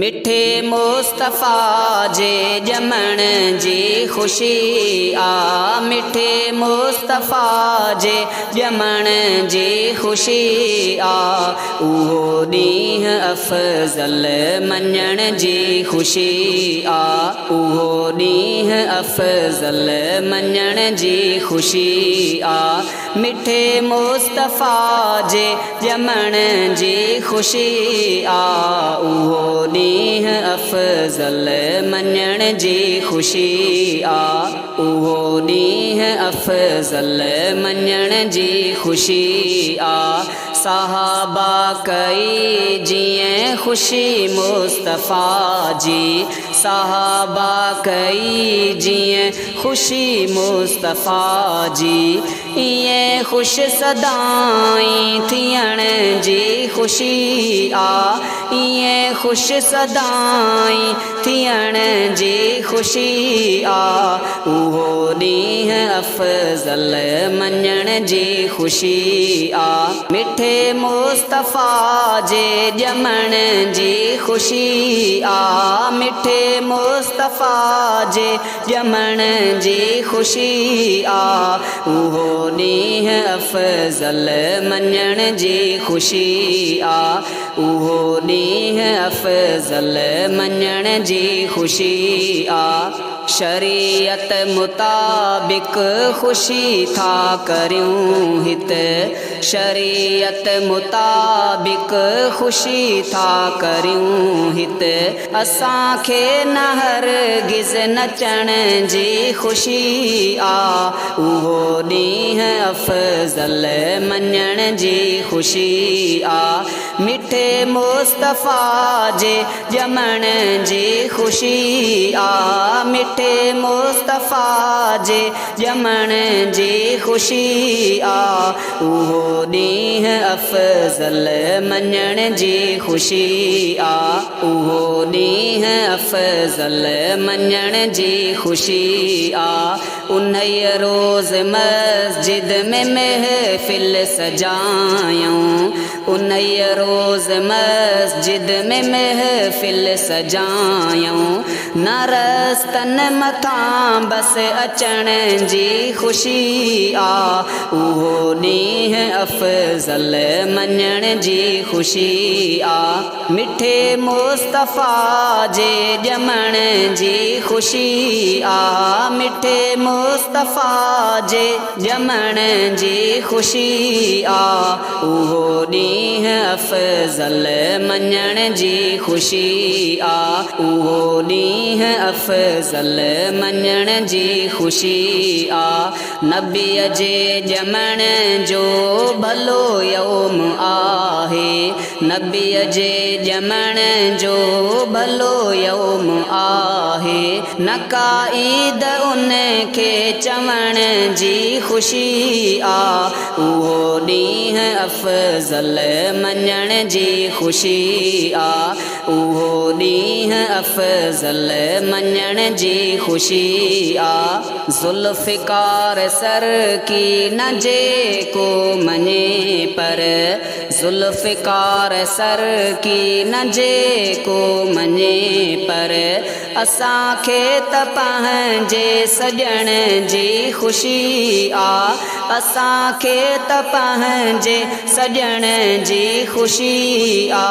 مٺي مصطفيٰ جي ڄمڻ جي خوشي آ مٺي مصطفيٰ جي ڄمڻ جي خوشي آ اهو ڏينهن افضل مڃڻ جي خوشي آ اهو ڏينهن افضل مڃڻ جي خوشي آ مٺي مصطفيٰ جي ڄمڻ جي خوشي آ اهو ڏينهن افضل مڃڻ جي خوشي آ اهو ڏينهن افضل مڃڻ جي خوشي آ صحابه ڪئي جيئن خوشي مصطفيٰ جي صحابه ڪئي جيئن خوشي مصطفيٰ جي ايئن خوش سدائين ٿيڻ جي خوشي آ ايئن خوش سدائين ٿيڻ جي خوشي آ اهو ڏينهن افضل مڃڻ جي خوشي آ مٺي مصطفيٰ جي ڄمڻ جي خوشي آ مٺي مصطفيٰ جي ڄمڻ جي خوشي آ اهو ڏينهن افضل مڃڻ جي خوشي آ اهو ڏينهن افضل مڃڻ جي خوشي آ شريعت مطابق خوشي ٿا ڪريون هت شريعت مطابق خوشي ٿا ڪريون هت اسان کي نه هرگز نچڻ جي خوشي آ اهو ڏينهن افضل مڃڻ جي خوشي آ مٺي مصطفيٰ جي ڄمڻ جي خوشي آ مٺي مصطفيٰ جي ڄمڻ جي خوشي آ اهو ڏينهن افضل مڃڻ جي خوشي آ اهو ڏينهن افضل مڃڻ جي خوشي آ انهيء روز مسجد ۾ محفل سجايون انهيء روز مسجد ۾ محفل سجايون نه رستن مٿان بس اچڻ جي خوشي آ اهو ڏينهن افضل مڃڻ جي خوشي آ مٺي مصطفيٰ جي ڄمڻ جي خوشي آ مٺي مصطفيٰ جي ڄمڻ جي خوشي آ اهو ڏينهن افضل مڃڻ جي خوشي آ اهو ڏينهن افضل مڃڻ جي خوشي آ نبيء جي ڄمڻ جو ڀلو يوم آهي نبيء جي ڄمڻ جو ڀلو يوم آهي نه ڪا عيد ان کي چوڻ جي خوشي آ اهو ڏينهن افضل مڃڻ جي خوشي آ اهو ڏينهن افضل مڃڻ جي خوشي آ ذوالفقار سر ڪي نه جيڪو مڃي پر ذوالفقار سر ڪي نه جيڪو مڃي پر اسان کي ته پنهنجي سڄڻ جي خوشي آ اسان کي ته پنهنجي سڄڻ جي خوشي آ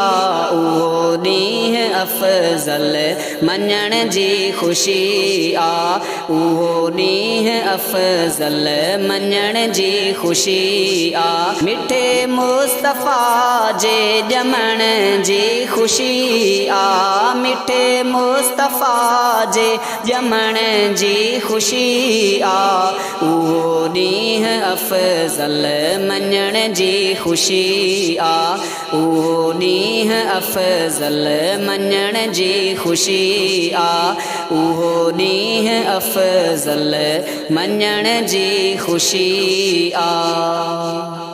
اهو ڏينهن افضل مڃڻ جي خوشي آ اهو ڏينهن افضل مڃڻ جي خوشي آ مٺي مصطفيٰ جي ڄمڻ جي خوشي آ مٺي مصطفيٰ جي ڄمڻ جي خوشي آ اهو ڏينهن افضل مڃڻ جي خوشي آ اهو ڏينهن افضل مڃڻ جي خوشي آ اهو ڏينهن افضل مڃڻ جي خوشي آ.